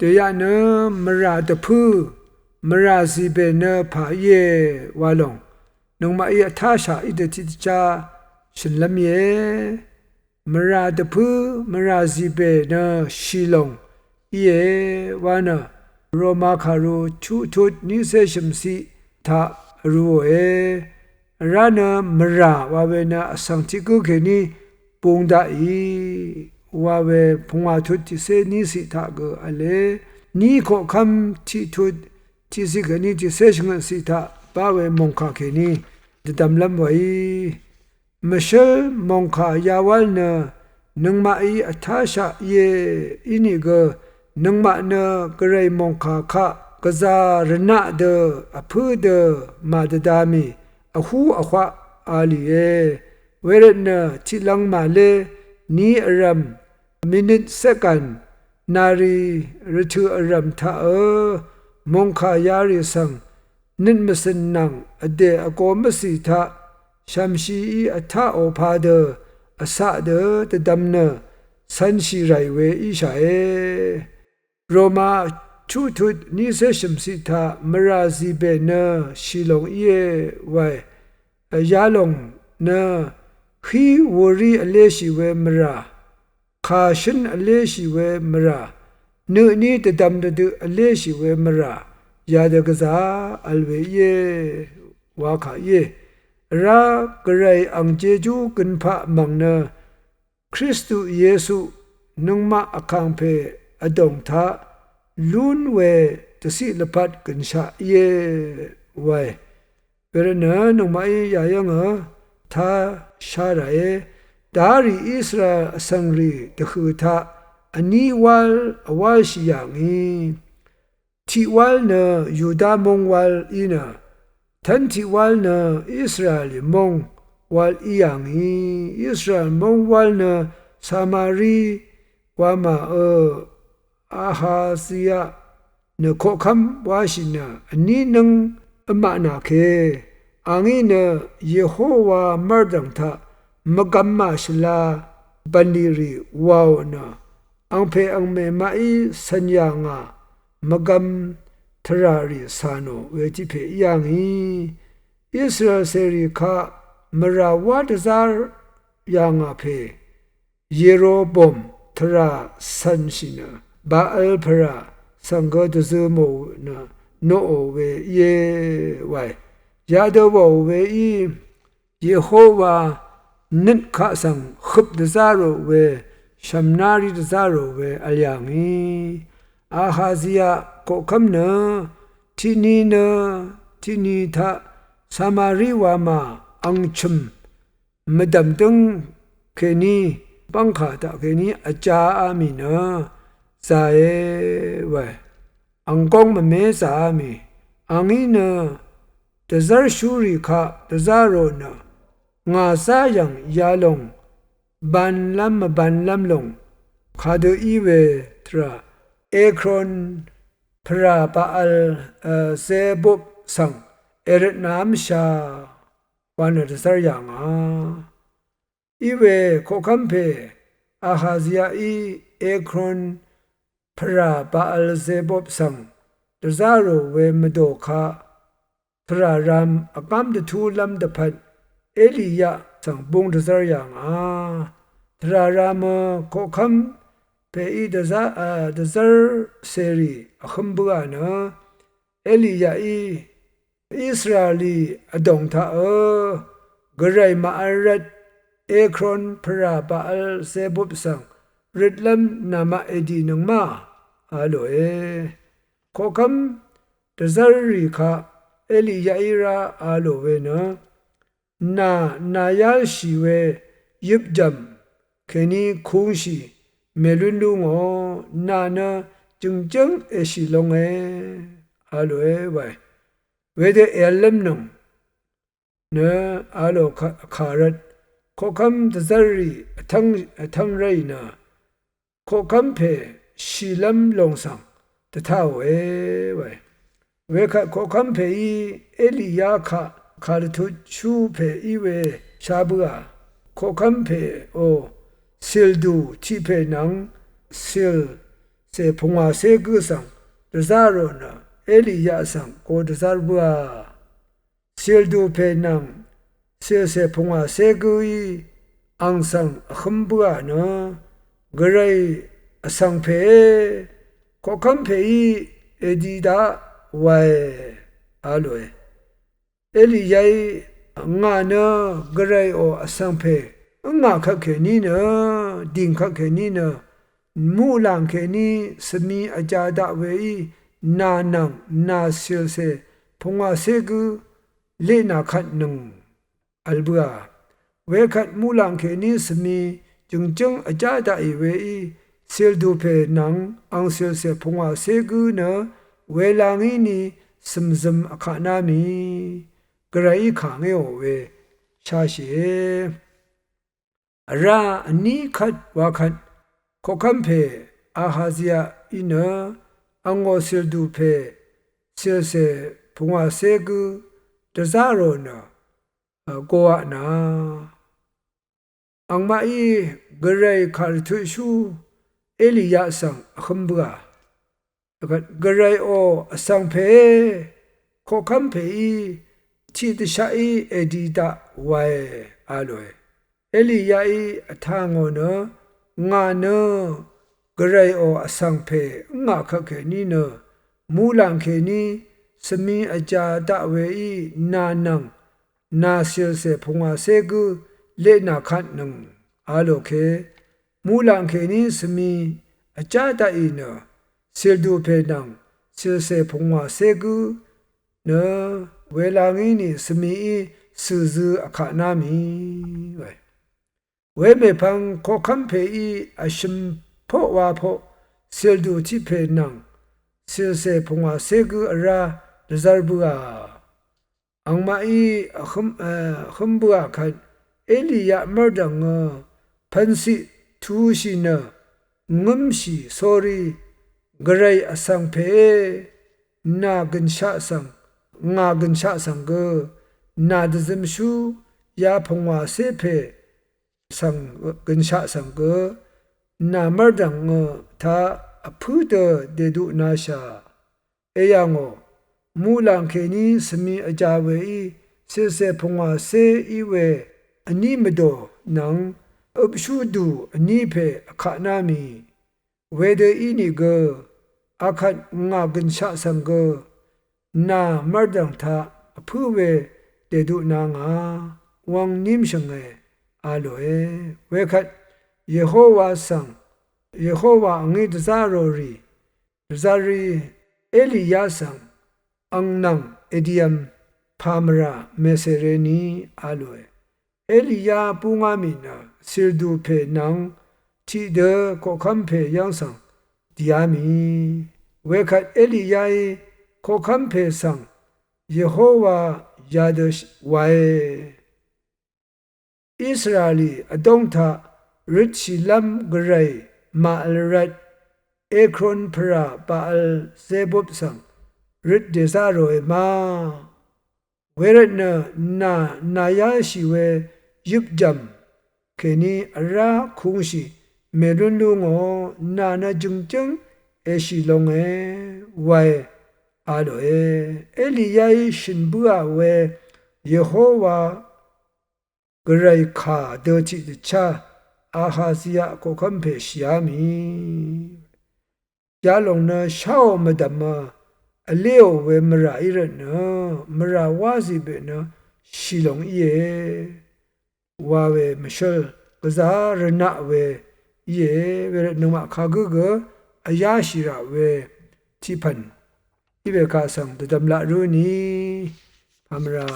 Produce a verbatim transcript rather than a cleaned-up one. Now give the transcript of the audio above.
Dèyaq nø mvrà dvpǿ, mvrà zìbè nø pà íe wa lòng, nøngmaqí vtáshaq í dø tiqdvchá shø̀nlv́m íe. Mvrà dvpǿ, mvrà zìbè nø shì lòng íe wa nø, Roma kàru chuqtut nícé shø̀mciq taq vrūòe. Vrá nø mvrà wa we nø vsvng tiq gǿ kèní bung daqì wa we pungwà tut tiqcé níciq taq gø v̄le. Ní koqkv́m tiqtut tiqciq kèní tiqcé shvngøtciq taq bá we mòngkà kèní dvdvmlv́m wèí. Mvshǿl mòngkà yawál nø nøngmaqí vtáshaq íe. Ínìgø nøngmaq nø gvray mòngkà kaq gvzà rvnaq dø vpǿ dø màdvda mì vhú vhwaq a lìe. Wervtnø tiqlvng màlé, ni vrv̀m, minit, sekàn, nàrì, rvtø̀ vrv̀m taqø mòngkà yarì svng nøt mvcø̀n nvng vdè vgo mvcì taq shv̀mshií vtaqò padø vcaq dø dvdvm nø cv̄nshì ràì we íshàe. Roma chuqtut nícé shø̀mciq taq mvrà zìbè nø shì lòng íe wae. Yalòng nø hí wuri vléshì we mvrà, kà shǿn vléshì we mvrà, nøtní dvdvm dvdøq vléshì we mvrà, yadø gvzà vl we íe wa kà íe. Vrá gvray ang jejú gønpaq mv̀ng nø Kristu Yesu nøngmaq vkàngpè vdòng taq lún we dvciq lvpat gø̀nshaq íe wae. Wervtnø nøngmaqí yayv́ngø tá shá ràe. Darì Israel vsvngrì dvhø̀ taq vní wál vwálshì yà ngì. Tiq wál nø Yuda móng wál í nø, tv́n tiq wál nø Israelí móng wál í yà ngì. Israel móng wál nø Samari wamà ø Ahazia nø koqkv́m wáshì nø vní nǿng vmaq nà ke. Angí nø Yehowa mv́rdv̀ng taq mvgvm màshvla bv̀nlì rì wàò nø angpè angmè maqí cv̀n yà ngà mvgvm tvrà rì cà nò we tiq pè í yà ngì. Israel cèrì kaq mvrà wá dvzá yà ngà pè Yerobom tvrà cv̀nshì nø Baal pvrà svng gø dvzø mò nø noqò we íe wae. Yadø wàò we í Yehowa nøt kaq svng høp dvzá rò we, shv̀mná rí dvzá rò we vl yà ngì. Ahazia koqkv́m nø tiqni nø tiqni taq Samari wamà ang chø̀m mvdv̀m dǿng kèní bv́ngkà taq kèní vjāá mì nø zàe wae. Ang góng mvmé zàá mì. Angí nø dvzv́rshúrì kaq dvzá rò nø ngà zá yv̀ng yalòng banlv́m mvbanlv́m lòng kadø í we tvrà Ekron pvrà Baal, e, Zebub svng èrøtnàv́mshà wa nø dvzv́r yà ngà. Iwe koqkv́m pè Ahaziaí Ekron pvrà Baal-Zebub svng dvzá rò we mvdò kaq tvrà ram vgám dvtúlv́m dvpvt Eliya svng bung dvzv́r yà ngà. Tvrà ramø koqkv́m pèí dvzá, a, dvzv́r cèrì vhøm bøà nø Eliyaí Israelí vdòng taqø gvray màvl rvt Ekron pvrà Baal-Zebub svng røtlv́m namaq èdì nøngma a lòe. Koqkv́m dvzv́rrì kaq Eliyaí rá a lò we nø nà nàyálshì we yøpjv̀m kèní kungshì mèlún lú ngò, nà nø jø̀ngjǿng èshì longe a lòe wae. Wedø èv̄llv́m nøng nø a lò kà, kà rvt koqkv́m dvzv́rrì vtv́ng, vtv́ng ráì nø koqkv́m pè shìlv́m lòng svng dvtáòe wae. Wekvt koqkv́m pèí Eliya kaq kàdvtutshú pè í we shá bǿà. Koqkv́m pèò cìldù tiq pè nvng cìl cè pungwàcé gǿ svng dvzá rò nø, Eliya svng go dvzv́r bǿà. Cìldù pè nvng cìlcè pungwàcé gǿí ang svng vhǿm bǿà nø, Gvray vsvng pèé koqkv́m pèí èdi daq wae, a lòe. Eliyaí ngà nø Gvrayò vsvng pè ǿngà kvtkèní nø, dìng kvtkèní nø, muqlàng kèní svmi vja daq weí nà nvng nà cìlcè pungwàcé gǿ leqnà kvtnøng vl bǿà. Wekvt muqlàng kèní svmi jø̀ngjǿng vjá daqì weí cìldù pè nvng ang cìlcè pungwàcé gǿ nø wela ngí ni cø̀mzøm vkaq ná mì Gvrayí kà ngéò we shashìe. Vrá vní kvt wakvt koqkv́m pè Ahaziaí nø angò cìldù pè cìlcè pungwàcé gǿ dvzá rò nø, goaq nà angmaqí Gvray kàrvtutshú Eliya svng vhǿm bǿà. Gvrayò vsvng pèé koqkv́m pèí tiqdvshaqí èdi daq wae, a lòe. Eliyaí vtà ngò nø, ngà nø Gvrayò vsvng pè ǿngà kvtkèní nø, muqlàng kèní svmi vja daq weí nà nvng nà cìlcè pungwàcé gǿ leqnà kvtnøng, a lò ke. Muqlàng kèní svmi vjá daqì nø, cìldù pè nvng cìlcè pungwàcé gǿ nø wela ngí ni svmií cø̀zø vkaq ná mì wae. Wemèpvng koqkv́m pèí vshøm poq wa poq cìldù tiq pè nvng cìlcè pungwàcé gǿ vrá dvzv́r bǿà. Angmaqí vhǿm, e, vhǿm bǿà kvt Eliya mv́rdv̀ngø pv̀nciq tushì nø ngǿmshì sórí Gvray vsvng pèé nà gø̀nshaq svng, ngà gø̀nshaq svng gø nà dvzømshú ya pungwàcé pè svng gø̀nshaq svng gø nà mv́rdv̀ngø taq vpǿ dø dèduqnashà. Eyà ngò, muqlàng kèní svmi vja weí cìlcè pungwàcé í we vní mvdò nvng øpshú dù vní pè vkaq ná mì. Wedø ínìgø akvt ngà gø̀nshaq svng gø nà mv́rdv̀ng taq vpǿ we dèduqna ngà wvng nímshø̀nge, a lòe. Wekvt Yehowa svng, Yehowa angí dvzá rorì dvzv́rí Eliya svng ang nvng èdìvm pà mvrà mèsèreni, a lòe. Eliya búngá mì nø cìldù pè nvng tiqdø koqkv́m pè yv́ng svng dìá mì. Wekvt Eliyaí koqkv́m pè svng Yehowa yadø wae. Israelí vdóng taq røtshìlv́m gvray màvl rvt Ekron pvrà Baal Zebub svng røt dèzá ròe ma. Wervtnø nà nàyáshì we yøpjv̀m kèní vrá kungshì mèlún lú ngò, nà nø jø̀ngjǿng èshì longe wae, a lòe. Eliyaí shø̀n bǿà we Yehowa gvray kà dø tiqdvchá Ahazia koqkv́m pè shìá mì. Yalòng nø sháò mvdv̀mø vléò we mvrà í rvtnø, mvrà wázì bø̀n nø shì lòng íe wa we mvshǿl gvzá rvnaq we íe. Wervt nøngmaq kagǿ gø vyáshì raq we tiqpv̀n í we kaq svng dvdv̀m laq rú ni. Pàmvrà